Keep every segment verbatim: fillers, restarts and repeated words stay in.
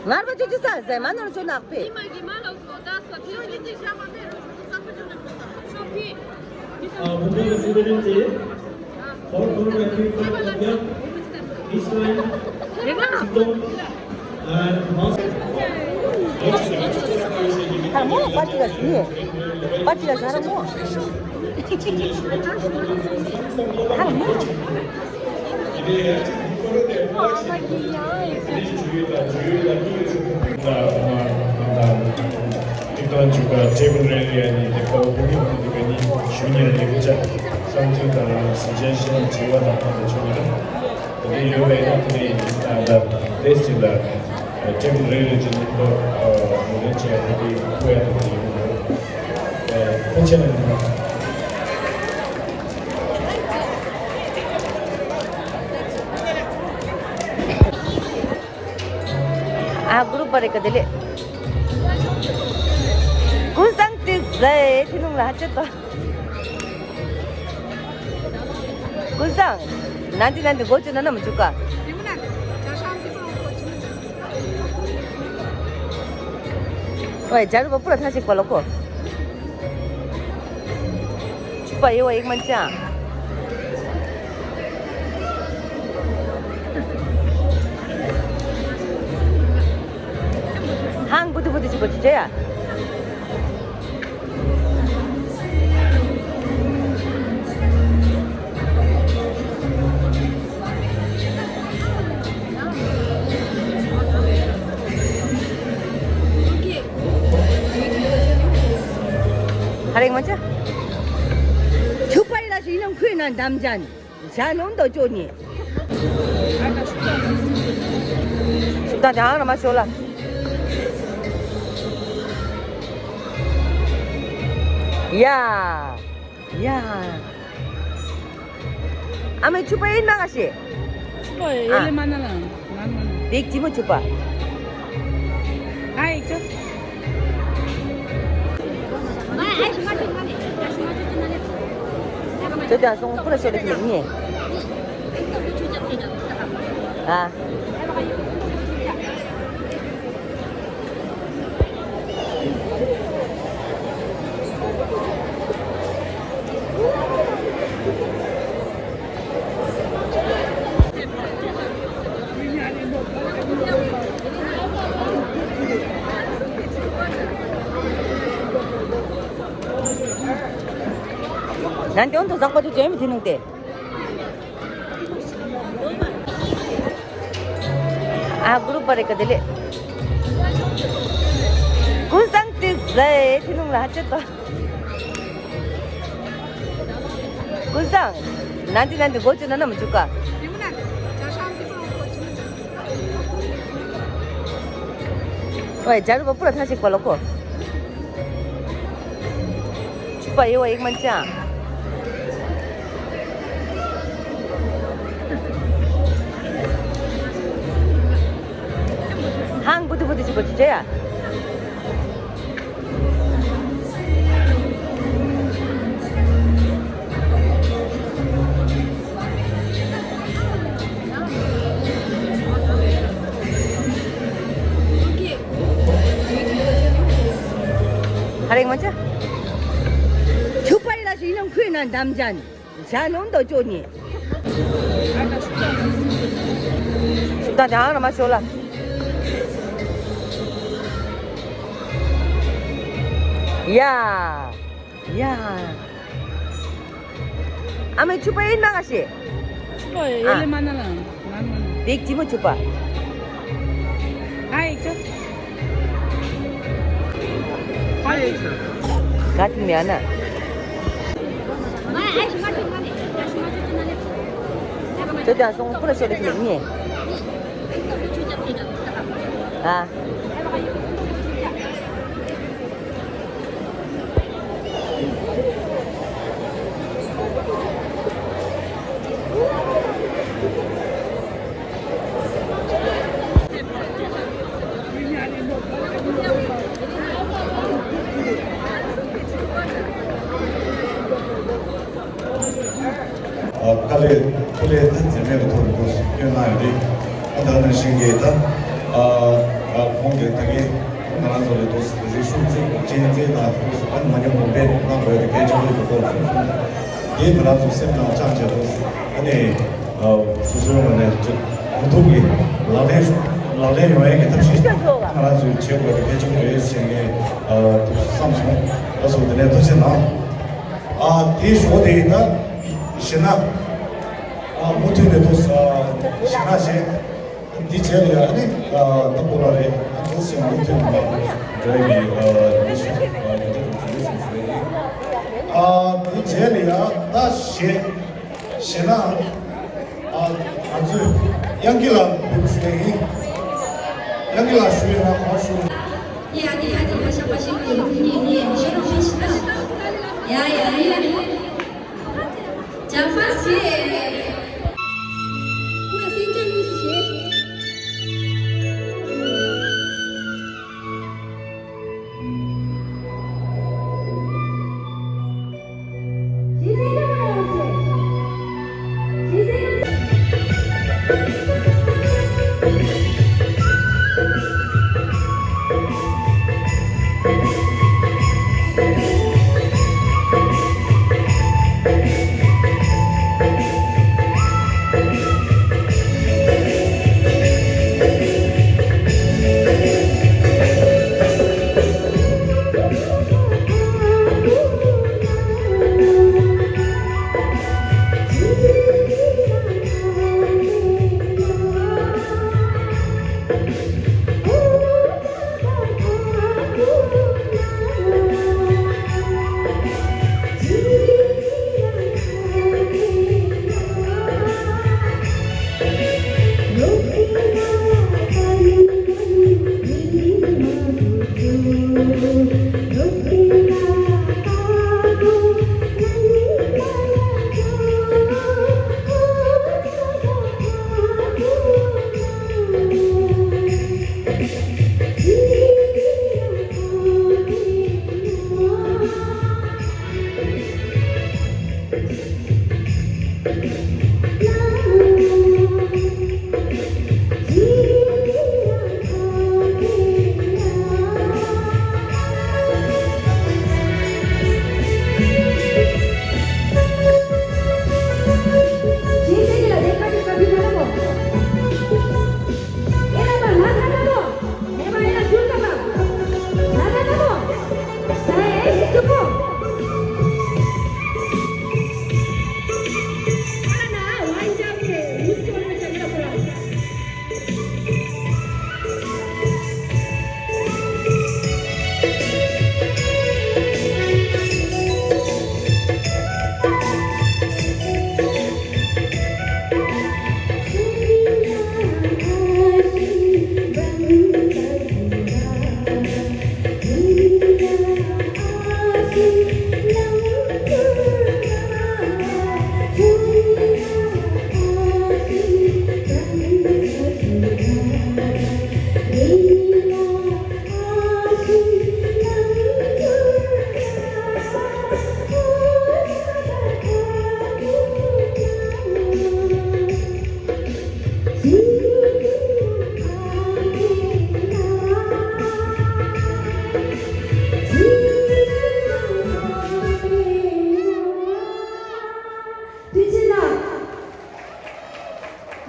ངར་བ་ཅོ་ཅི་ས་ཟེ་མ་ནོར་ཅོ་ནག་པེ། ཉི་མ་གི་མ་ལོ་སོ་ད་སོ་ཕི་ལོ་ཉི་ཚེ་ཤ་མ་པེ་རོ་སོ་ས་ཕི་ཅོ་ནག་པེ་ད་ཤོ་ཕི། ཨ་བུ་མོ་ལ་སི་ཏེ་ནི་ཏེ། ཧོར་ཁོ་རོ་ནའི་ཏི་ཁ་ཏ་ཡ། ཨིས་ལན། ཡེ་ག་ཅི་ཏོང་། ཨ་མ་ས། ཨ་མོ་པ་ཏི་ལ་སི་ནི། པ་ཏི་ལ་ཟ་ར་མོ། ཨ་མོ། ཏིག་ཏོག་ཅུ་ག་ཁྲེ་བིན་རེ་རེ་ཡ་ནི་དེ་ཀའོ་བུ་མི་བུ་དེ་ག་ནི་ཞུ་ཉེ་རེ་ཡོད་ཅག་བསམ་ཚུལ་དང་གཟི་བརྗིད་ཤེས་དྲི་བ་དང་ཁོང་དུ་ཆུང་ཉེ་རེ་དེ་ཡོད་པས་ན་དེ་ནི་ཡིན་ད་ད་དེ་སྤྱི་ལ་ཁྲེ་བིན་རེ་རེ་ཅན་ནི་ཏོག་མི་ལེན་ཆེ་དེ་དེ་ཐུ་ཡ་དེ་ཡིན་འདུག་ཕན་ཆད་ན་ཡིན་ན། ཨ་གུ་རུ་པ་རེ་ཀ་དེ་ལེ། ཀུན་བཟང་ཏི་ཟེ་ཐི་ནུང་ལ་ཧ་ཅེ་ཏོ། ཀུན་བཟང་། ནན་ཏི་ནན་ཏི་སྒོ་ཅི་ན་ན་མ་བཅུག་ག་ཨོའི་ཇ་རུ་བ་པུ་ར་ཐ་ཞིག་པ་ལོ་ཀོ། ཆུ་པ་ཡེ་བ་ཡིག་མན་ཅང་། ཧང་བུ་དུ་བུ་དུ་ཆུ་པ་ཆུ་ཅེ་ཡ། ཧ་རེ་ང་ཅ། ཆུ་པ་ཡི་ལ་ཞིག་ཡིན་ནམ་ཁུལ་ན་འདམ་ཅན། ཞྭ་ནོན་དོ་ཅོ་ནི། ཤུགས་དང་དེ་ཧང་ར་མ་ཤོ་ལ། ཡ། ཡ། ཨ་མའི་ཆུ་པ་ཡིན་ན་ག་ཤེ། ཆུ་པ་ཨེ་ཨ། ལེ་མ་ན་ལ། ང་མ་ན། བིག་ཅི་མོ་ཆུ་པ། ཨ་ཡིག་ཅོ། ཁྱོད་ཀྱང་སོང་པུ་ར་ཤོད་ལེ་ཉེ། ཨ། ནན་ཏན་དུ་ཟག་པ་དུ་ཅན་མི་ཐི་ནུང་སྟེ། ཨ་གུ་རུ་པ་རེ་ཀ་དེ་ལེ། ཀུན་བཟང་ཏི་ཟེ་ཐི་ནུང་ལ་ཧ་ཅེ་ཏོ། ཀུན་བཟང་། ནན་ཏི་ནན་ཏི་སྒོ་ཅི་ན་ན་མ་བཅུག་ག་ཨོའི་ཇ་རུ་བ་པུ་ར་ཐ་ཞིག་པ་ལོ་ཀོ། ཆུ་པ་ཡེ་བ་ཡིག་མན་ཅང་། ཧང་བུ་དུ་བུ་དུ་ཆུ་པ་ཆུ་ཅེ་ཡ། ཧ་རེ་ང་ཅ། ཆུ་པ་ཡི་ལ་ཞིག་ཡིན་ནམ་ཁུལ་ན་འདམ་ཅན། ཞྭ་ནོན་དོ་ཅོ་ནི། ཤུགས་དང་དེ་ཧང་ར་མ་ཤོ་ལ། ཡ། ཡ། ཨ་མའི་ཆུ་པ་ཡིན་ན་ག་ཤེ། ཆུ་པ་ཨེ་ཨ། ལེ་མ་ན་ལ། ང་མ་ན། བིག་ཅི་མོ་ཆུ་པ། ཨ་ཡིག་ཅོ། ཨ་ཡིག་ཅོ། ག་ཏི་མི་ཨ་ན། ཁྱོད་ཀྱང་སོང་པུ་ར་ཤོད་ལེ་ཉེ། ཨ། དཀའ་ལས་ཐུགས་ལས་ཐུགས་འཛེམ་མེད་པའི་ཐོག་ནས་སྐྱོན་གནང་ཡོད་རེད། ད་ནང་བཞིན་གྱི་ད་ཨ་ཨ་ཁོང་ ད་གིན་ང་རང་ཚོ་ལ་དུས་རིག་གཞུང་རྩེད་མོ་རྩེད་ཚད་དང་དུས་ཨ་ནི་མ་ཉམས་གོང་འཕེལ་གནང་དགོས་དེ་གལ་ཆེན་པོ་ཡོད་སྐོར་གསུངས་སོང་། དེས་ང་རང་ཚོ་སེམས་ནང་བཅངས་བྱས་དུས་ཨ་ནི་སོ་སོའི་ངོས་ནས་ཅིག་གང་ཐུབ་ཀྱིས་ལག་ལེན་ལག་ལེན་ཡོང་ཡས་ཀྱི་ཐབས་ཤེས་ང་རང་ཚོས་བྱེད་དགོས་དེ་གལ་ཆེན་པོ་རེད་ཟེར་ནས་བསམ་སོང་། ལགས་སོ། དེ་ནས་ཐུགས་རྗེ་གནང་། ཨ་དེའི་ཞོར་དེ་ཡིན་ན་གཞས་སྣ་ཨ་མུ་མཐུད་ནས་དུས་གཞས་སྣ་བྱས། འདི་བྱས་ལ་ཡ་ཨ་ནི་ད་པོ་ལ་རེད། ཨ་ནི་ཚོ་ཞིག་མུ་མཐུད་ནས་འགྲོ་ཡི་འདི་ཞིག་ཨ་འདི་བྱས་ལ་ཡ་ད་གཞས་གཞས་ན་ཨ་ང་ཚོས་དབྱངས་སྐྱིད་ལགས་འབུལ་ཞུ་ཡ་ཡིན། དབྱངས་སྐྱིད་ལགས་ཞུ་ཡ་ན་གང་ཞུ། ཡ་ཨ་ནི་ཧ་ཅང་ཧ་ཤ་པ་ཞིག་གི་ཡིན་ཡིན་ཞུ་རོགས་ཞུ་ཞུ། ཡ་ཡ་ཡ། ཇ་ཧྥ་ཞེས། ཁོ་ལ་སེང་ལྕམ་གཉིས་སུ་ཞེས།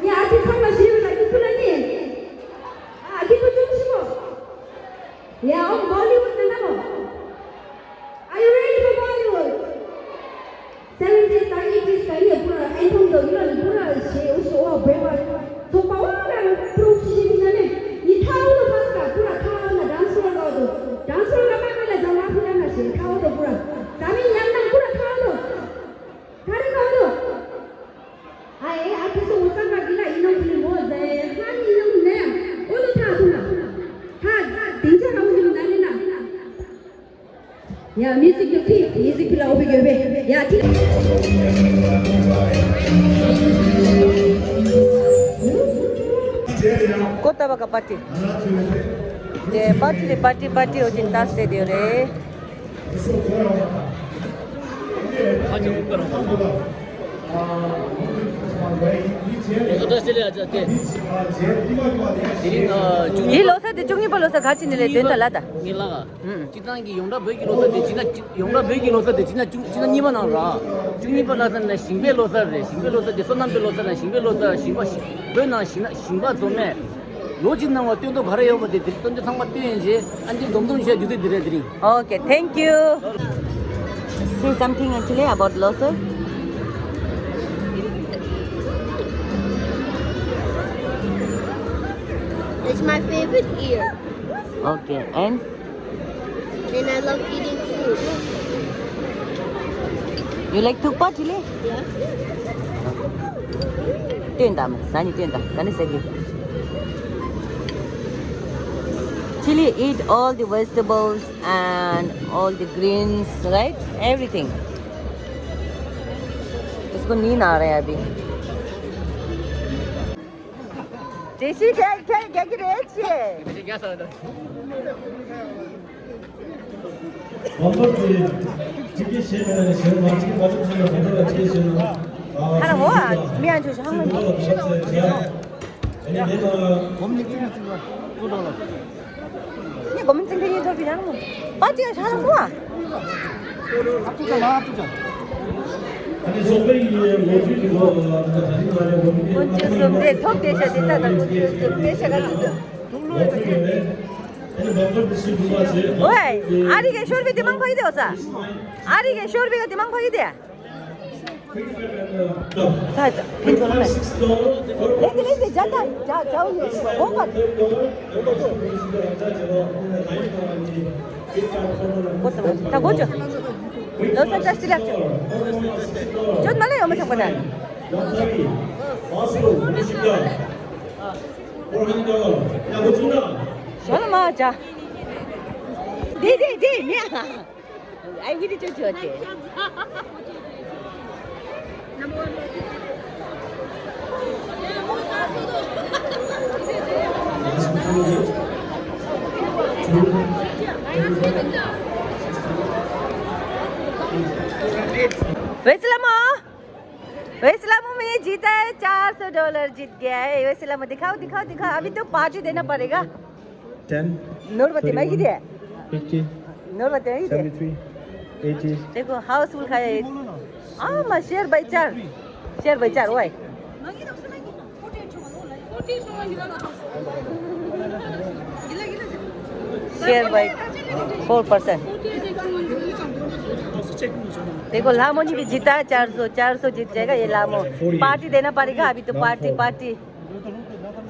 ངས་ཨ་ཁུ་ཚང་ལ་ཞུས་ཡོད་ལ་ཨ་ཁུ་ལ་ནི། ཨ་ཁུ་ཚོ་ཅུང་ཞིག་མོ། Yeah, on Bollywood ན་ན་མོ། Are you ready for Bollywood? Seventies དང་eighties དང་ཡོད་པུ་ར་ཨན་ཐོང་དོ་ཡུ་ར་ལི་པུ་ར་ཞེས་འུ་སོ་བ་བེ་བ་ཚོགས་པ་བ་ར་པུ་རུ་ཤི་ཤི་ཤི་ན་ནི་ནི་ཐའོ་ལོ་ཕ་སི་ཀ་པུ་ར་ཐའོ་ན་dance floor ལ་དོ་dance floor ལ་མ་ན་ལ་ཇ་མ་ཕི་ན་ན་ཞེས་ཐའོ་དོ་པུ་ར་ཟ་མི་ཉམས་ན་པུ་ར་ཐའོ་དོ། ད་རེས་ག་འོ་དོ། ཨ་ཨེ་ཨ་ཁུ་སོ་འོ་ཙམ་པ་འདི་ལ་ཡིན་ནོ་ཁུ་ནི་མོ་ཟེ་ཧ་ནི་ཡིན་ནོ་ནེ་འོ་དོ་ཐ་ཐུ་ན་ཐ་དེང་ཆ་ར་འོ་ནི་ན་ནི་ན། ཡ་མི་ཟིག་གི་ཕི་མི་ཟིག་ཕི་ལ་འོ་བི་གི་བེ་ཡ་ཐི། ཀོ་ཏ་བ་ཀ་པ་ཏི། དེ་པ་ཏི་དེ་པ་ཏི་པ་ཏི་འོ་ཅིན་ཏ་སེ་དེ་རེད། ལོ་གསར་དེ་བཅུ་གཉིས་པ་ལོ་གསར་ག་ཅི་ནས་ལས་དོན་དག་ལ་ད། ངའི་ལག་ཨ། སྤྱིར་བཏང་གི་ཡོངས་གྲགས་བོད་ཀྱི་ལོ་གསར་དེ་བྱས་ན་ཡོངས་གྲགས་བོད་ཀྱི་ལོ་གསར་དེ་བྱས་ན་བཅུ་བཅུ་གཉིས་པ་ནང་ར། བཅུ་གཉིས་པ་ལ་ཟེར་ན་ཞིང་པའི་ལོ་གསར་རེད། ཞིང་པའི་ལོ་གསར་དེ་སོ་ནམ་པའི་ལོ་གསར་ན་ཞིང་པའི་ལོ་གསར། ཞིང་པ་ཞིང་བོད་ནང་ཞིང་ཞིང་པ་འཛོམས་ནས། ལོ་གཅིག་ནང་ལ་སྟོན་ཐོག་ག་རེ་ཡོད་པ་དེ་དེ་སྟོན་ཐོག་ཚང་མ་སྟོན་ཡིན་རྗེས་ཨ་འདི་འཛོམས་འཛོམས་བྱས་རྒྱུ་དེ་འདི་རེད་དེ་རིང་། Okay, thank you. Say something actually about Losar. It's my favorite year. Okay, and? And I love eating food. You like thukpa chili? Yeah. སྟོན་དང་། ཟ་ནི་སྟོན་དང་། ག་ནས་ཟ་གི། Chili eat all the vegetables and all the greens, right? Everything. इसको नींद आ रहा है अभी. Jesse, क्या क्या क्या की रेट छे? ཨོའི། ཨ་རི་གའི་ཤོར་བི་དེ་མང་ཕ་གི་དེ་འོ་ས། ཨ་རི་གའི་ཤོར་བི་ག་དེ་མང་ཕ་གི་དེ། ས་ད་ཕིན་ཚོ་ལ་མེད། ལེགས་ལེགས་ཀྱི་ཇ་ད་ཇ་ཇའུ་ཡོད་ཧོ་པ། ད་གོ་ཅོ། ལོ་སར་ཅ་སི་ལབ་ཅོ། ཇོད་མ་ལ་ཡོད་མ་ཚང་པ་ད། ཞོ་ལ་མ་ཇ། དེ་དེ་དེ་མེད་ཨ། ཨའི་བི་དི་ཅོ་ཅོ་དེ། वैसे लमो। वैसे लमो, मैं जीता है, चार सौ डॉलर जीत गया है। वैसे लमो, दिखाओ, दिखाओ, दिखाओ। अभी तो पार्टी देना पड़ेगा। Ten, नोट बत्ती में ही दे। Fifty, नोट बत्ती में ही दे। Seventy three, eighty। देखो, हाउसफुल खाया है। हाँ, मैं शेयर बाई चार। शेयर बाई चार, Y. Share by four percent। देखो, लामोनी भी जीता है चार सौ, चार सौ जीत जाएगा ये लामो। Forty। पार्टी देना पड़ेगा अभी तो, party, party.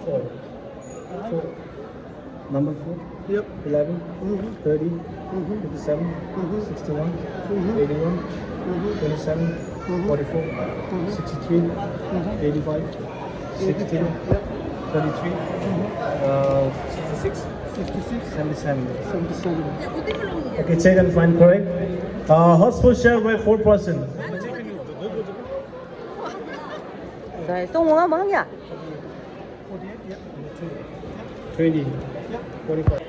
Four. Four. Number four. Yep. Eleven. Mm-hmm. Thirty. Mm-hmm. Fifty-seven. Mm-hmm. Sixty-one. Mm-hmm. Eighty-one. Mm-hmm. Twenty-seven. Mm-hmm. Forty-four. Mm-hmm. Sixty-three. Mm-hmm. Eighty-five. Sixty. Yep. Thirty-three. Mm-hmm. Uh, sixty-six. Sixty-six. Seventy-seven. Seventy-seven. Okay, check and find correct. Uh, hospital share by four percent. Sai, song wa mang ya. Twenty. Forty-five.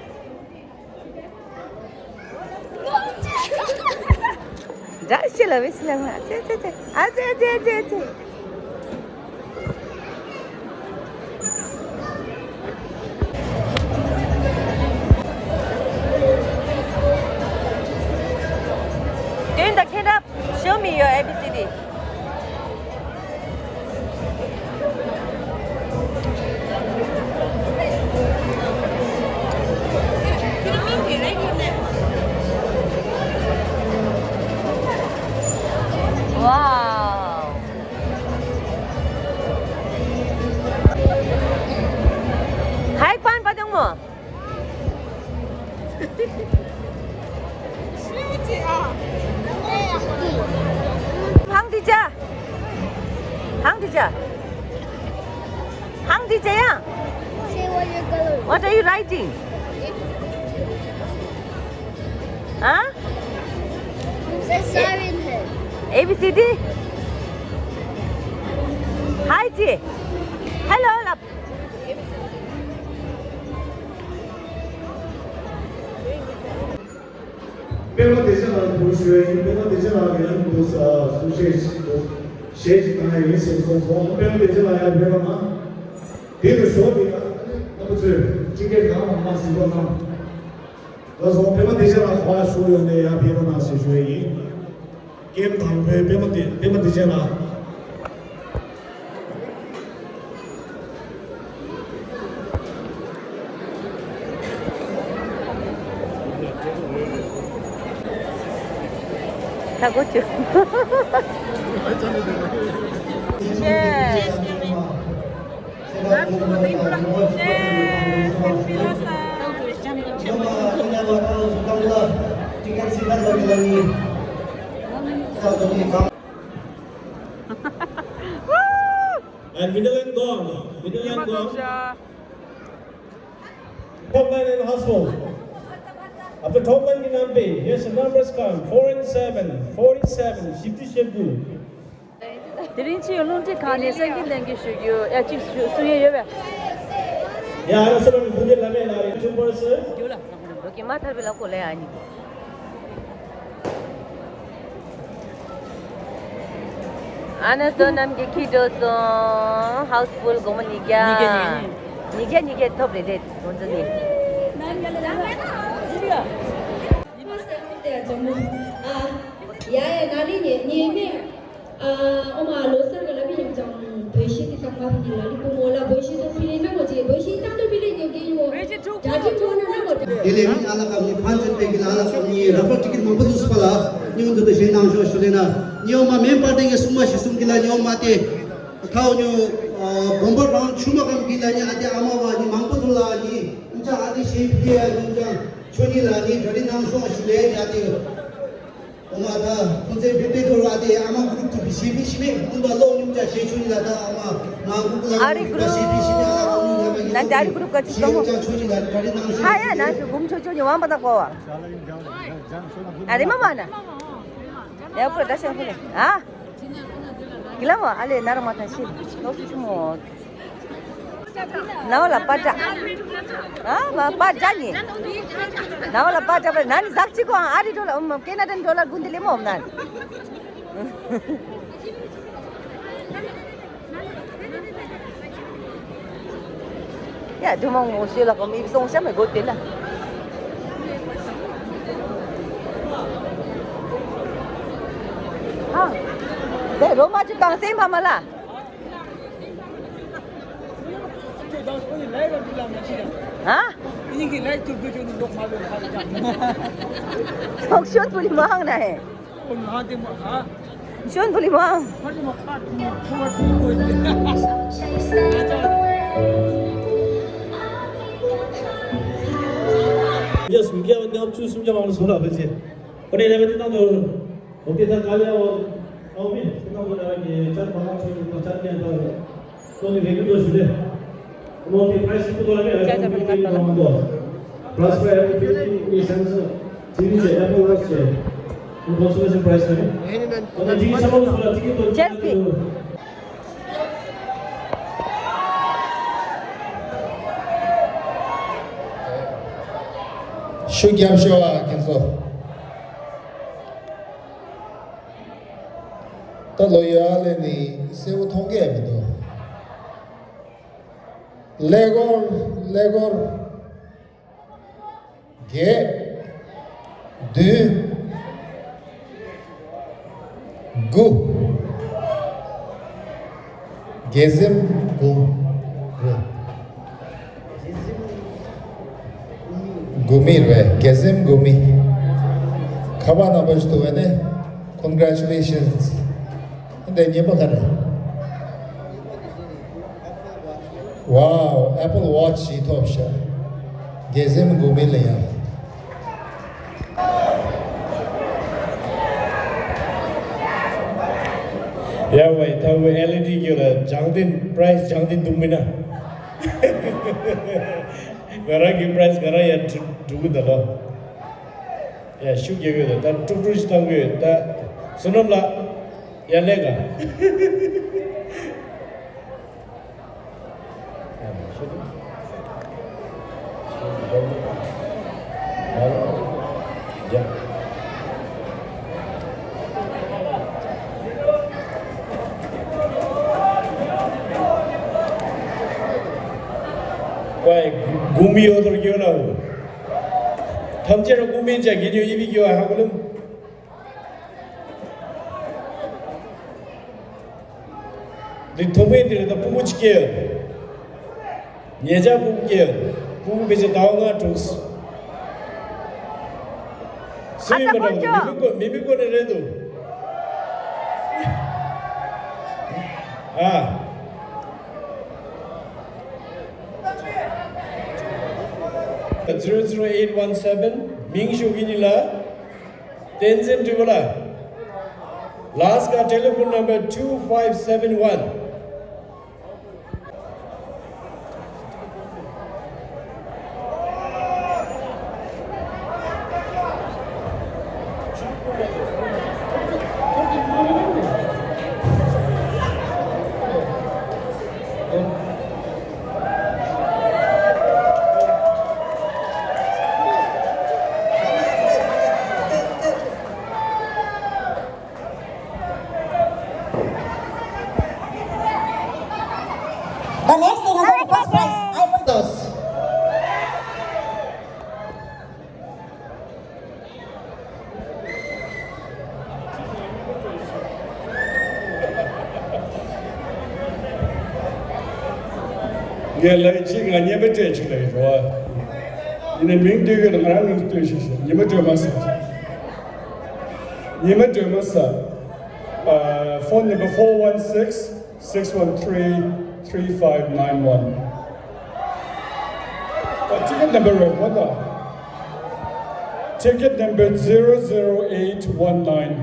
Dah sila wis lama. Cek, cek, cek. Aje, aje, aje, aje. Doing the cleanup. Show me your A B C D. Wow. Hi, Pan Padang mo. ཧང་དི་ཅ། ཧང་དི་ཅ། ཧང་དི་ཅ་ཡ། Say what you're gonna What are you writing? Huh? Say siren head. A B C D? Hi, G. Hello, love. པད་མ་བདེ་ཆེན་ལགས་འདུག་ཞུ་ཡ་ཡིན། པད་མ་བདེ་ཆེན་ལགས་ཡང་འདུག་ས་གསུང་བཤད་ཞིག་འདུག་གཞས་ཅིག་བཏང་ཡ་ཡིན་ཟེར་གསུངས་སོང་། སྤེན་པ་བདེ་ཆེན་ལགས་ཡར་ཕེབས་རོགས་གནང་། དེ་ལ་ཞོགས་དེ་ལ་རྣམ་པ་ཚོས་ཅི་སྐད་གང་མང་མང་ཟིན་རོགས་གནང་། ལགས་སོ། སྤེན་པ་བདེ་ཆེན་ལགས་ག་པར་བཞུགས་ཡོད་ནའི་ཡར་ཕེབས་རོགས་གནང་ཞེས་ཞུ་ཡ་ཡིན། ཀེམ་དང་པོའི་སྤེན་པ་བདེ་སྤེན་པ་བདེ་ཆེན་ལགས། ད་གོ་ཆུ། And middle line gone. Middle line gone. Top line and household. After top line in Ampe, here's the numbers count. Four and seven, forty-seven, shifty shifty. དེ་རིང་ཕྱི་ཡོང་རླུང་འཕྲིན་ཁང་ནས་གསར་འགྱུར་ལེན་གྱི་ཞུ་རྒྱུ་ཡ་གཅིག་ཞུ་གསུང་ཡས་ཡོད་པས། ཡ་ཨ་ན་སོ་ར་མི་བུ་འདི་ལ་མེ་ལ་རེ་ཆུ་བར་སེ། རྒྱུ་ལ་རོ་ཀི་མ་ཐར་པའི་ལ་ཀོ་ལེ་ཨ་ནི། ཨ་ན་སོ་ནམ་གྱི་ཁྱི་འགྲོ་སོང་། ཧའུ་སི་ཕུལ་སྒོར་མོ་ཉིས་བརྒྱ། ཉིས་བརྒྱ་ཉིས་བརྒྱ་ཉིས་བརྒྱ་ཐོབ་རེད་དེ་ཁོང་ཚོ་ནི། ཡ་ཡ་ན་ནི་ཉེ་ཉེ་ནི། ཨོ་མ་ལོ་སར་ག་ལ་མི་ཉོ་ཅང་བོད་ཤི་ཏི་ཁ་མ་ཕི་ལ་ལི་པོ་མོ་ལ་བོད་ཤི་ཏོ་ཕི་ལི་ན་མོ་ཅི་བོད་ཤི་ཏང་ཏོ་ཕི་ལི་ཉོ་གི་ཡོ། ཇ་ཏི་མོ་ན་ན་མོ་ཏི། དེ་ལས་མི་ཨ་ལ་ཀ་མི་ཕན་ཚུན་པའི་གི་ལ་ལ་ཀ་མི་ར་ཕ་ཏི་ཀི་མང་པོ་ཡོད་སུ་ཕ་ལ་ཉོ་འདུ་དུ་ཞེ་ནང་ཞོ་ཞུ་ལེ་ན་ཉོ་མ་མེན་པ་ཏེ་གི་སུ་མ་ཤི་སུམ་གི་ལ་ཉོ་མ་ཏེ་ཁའོ་ཉོ། བོམ་པ་རང་ཆུ་མ་ཀམ་གི་ལ་ཉ་ཨ་ཏེ་ཨ་མ་བ་ཉི་མང་པོ་ཐུ་ལ་ཉི་ཨུ་ཅག་ཨ་ཏེ་ཞེ་ཕི་ལེ་ཡ་ཉོ་ཅང་ཆོ་ཉི་ལ་ཉི་ག་རི་ནང་ཞོ་ཞུ་ལེ་ཉ་ཏེ། ཨོ་མ་ད་ཁོང་ཚོའི་བེ་བེ་ཐོ་ར་དེ་ཨ་མ་གུ་རུབ་ཐུབ་པའི་ཞི་བི་ཞི་བི་ཀུན་པ་ལོག་ཉུང་ཅག་ཞེ་ཆུ་ནི་ལ་ད་ཨ་མ་ང་གུ་ཀུ་ལ་ཨ་རི་གུ་རུབ་ཞི་བི་ཞི་བི་ཨ་ར་ཉུང་ཉ་མ་ཡིན་ན་ད་ཨ་རི་གུ་རུབ་ག་ཅིག་ཞེ་གཏོང་ཉུང་ཅག་ཆུ་ནི་ལ་ག་རི་ནང་ཞུ་ཧ་ཡ་ན་ཞུ་འབུམ་ཆོ་ཆོ་ཉི་ཝང་པ་ད་གོ་བ། ཨ་རི་མ་མ་ན་ཡ་པུ་ད་ཤ་ཧུ་ལེ་ཨ་གི་ལ་མ་ཨ་ལེ་ན་ར་མ་ཐ་ཤི་ལོ་སུ་ཆུ་མོ། ནའོ་ལ་པ་ཏྲ། ཨ་མ་པ་ཏྲ་ནི། ནའོ་ལ་པ་ཏྲ་པ་ན་ནི་ཟག་ཅི་གོ་ཨ་རི་འགྲོ་ལ་ཨུམ་ཀེ་ན་ཌན་འགྲོ་ལ་གུན་དི་ལི་མོ་ཨུམ་ན་ནི། ཡ་དུ་མ་ངོ་ཤེས་ལ་གོ་མི་སོང་ཤ་མེ་གོ་དེ་ན། ཧ། དེ་རོ་མ་ཅི་གང་སེམས་ཕ་མ་ལ། ཧ། ཚོགས་ཤོད་པུ་ལི་མང་ན་ཧེ། ཤོད་པུ་ལི་མང་། ཡ་སུམ་བརྒྱ་ལྔ་བཅུ་སུམ་བརྒྱ་མང་ལ་སོང་ལ་བེ་ཅེ། ཁོ་ནས་ལས་བེ་ཏི་ཏང་དོ། ཨོ་ཁེ། ད་ག་ལེ་ཨོ་ཨོ་མི་ཁོ་ན་ཁོ་ན་གི་ཅར་མ་ལ་ཆོས་ཀྱི་ཅར་ཉན་ད་ཁོ་ནི་རེ་གི་དོ་ཞུ་ལེ། ཨོ་ཁེ། པ་ར་ཡིས་ཁོ་དོ་ལ་མེ་ཨ་ཅར་མ་ལ་དོ། པ་ར་ཡིས་ཁོ་དོ་ལ་མེ་ཨ་ཅར་མ་ལ་དོ། པ་ར་ཡིས་ཁོ་དོ་ལ་མེ་ཨ་ཅར་མ་ལ་དོ། ཁོ་ན་ཅི་ས་ལོ་སུ་ལ་ཅི་གི་དོ་ཅར་གི། ཤུགས་རྒྱབ་ཤོག་ཨ་ཁྱེད་ཚོ། ད་ལོ་ཡ་ལེ་ནི་སེ་བོ་མཐོང་གི་ཡ་མི་འདུག་ཀླད་ཀོར་ཀླད་ཀོར། བརྒྱད། བདུན། དགུ། དགེ་སེམས་དགུ། དགུ་མི་རེད། དགེ་སེམས་དགུ་མི། ཁ་པར་ནམ་བར་ཞིག་ཐུག་པ་ནས། Congratulations. འདི་ཉེས་པ་ག་རེད། Wow, Apple Watch ཞིག་ཐོབ་ཤག་དགེ་སེམས་དགུ་མི་ལ་ཡང་། ཡ་ཝེ། ད་ཝེ་ཨེལ་ཨི་ཌི་གི་ལ་སྦྱང་དེ་པ་ར་ཡིས་སྦྱང་དེ་འདུག་མིན་ན། ང་རང་གི་པ་ར་ཡིས་ང་རང་ཡང་འགྲོ་གི་འདུག་ལོ། ཡ་ཤུགས་རྒྱག་གི་ཡོད། ད་དཀྲུག་དཀྲུག་ཞིག་བཏང་གི་ཡོད། ད་བསོད་ནམས་ལགས། ཡ་ལས་ཀ། མི་ཡོད་དོར་གྱོད་ལ། ཐམས་ཅད་ར་ཀུ་མིན་ཅ་གི་ཉོ་ཡི་བི་གྱོད་ཧ་གོ་ལུམ། འདི་ཐོག་མའི་འདིར་ད་ཕྲུ་གུ་ཅིག་སྐྱེས། ཉེ་ཆར་ཕྲུ་གུ་སྐྱེས། ཕྲུ་གུ་བེད་སྤྱད་ཟླ་བ་ལྔ་དྲུག་སུ་ཡིན་མ་འདྲ་བོ་མི་མི་ཀོ་མི་མི་ཀོ་ནས་རེད་འདུག་ཨ། zero zero eight one seven མིང་ཞུ་གི་ཉིན་ལ། བསྟན་འཛིན་སྒྲོལ་མ་ལགས། Last card telephone number two five seven one. The next thing is the first prize. I put those. ངས་ལབ་ཅིག་ང་རྔན་པ་སྤྲད་ཆུག་ལབ་ཡོད་རོ། ཡིན་ནའི་མིང་བཏོན་གི་རེད། ང་རང་མིང་བཏོན་ཤིག་ཤིག་ཉི་མ་སྒྲོལ་མ་ཟེར། ཉི་མ་སྒྲོལ་མ་ཟེར། ཨ། phone number four one six six one three three five nine one. ད་ཊི་ཀེ་ཊི་ནམ་བར་རེད་ཁོ་ད། ཊི་ཀེ་ཊི་ནམ་བར་zero zero eight one nine.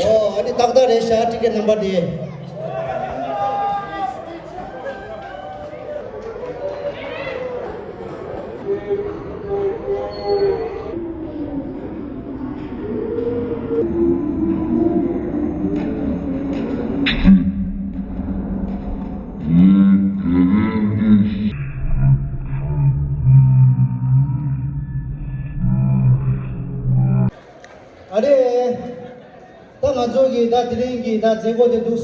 ཨོ། ཨ་ནི་ཏག་ཏག་རེད་ཤག་ཊི་ཀེ་ཊི་ནམ་བར་དེ། ཨ་རེ། ད་ང་ཚོ་གི་ད་དེ་རིང་གི་ད་མཛད་སྒོ་དེ་འདུག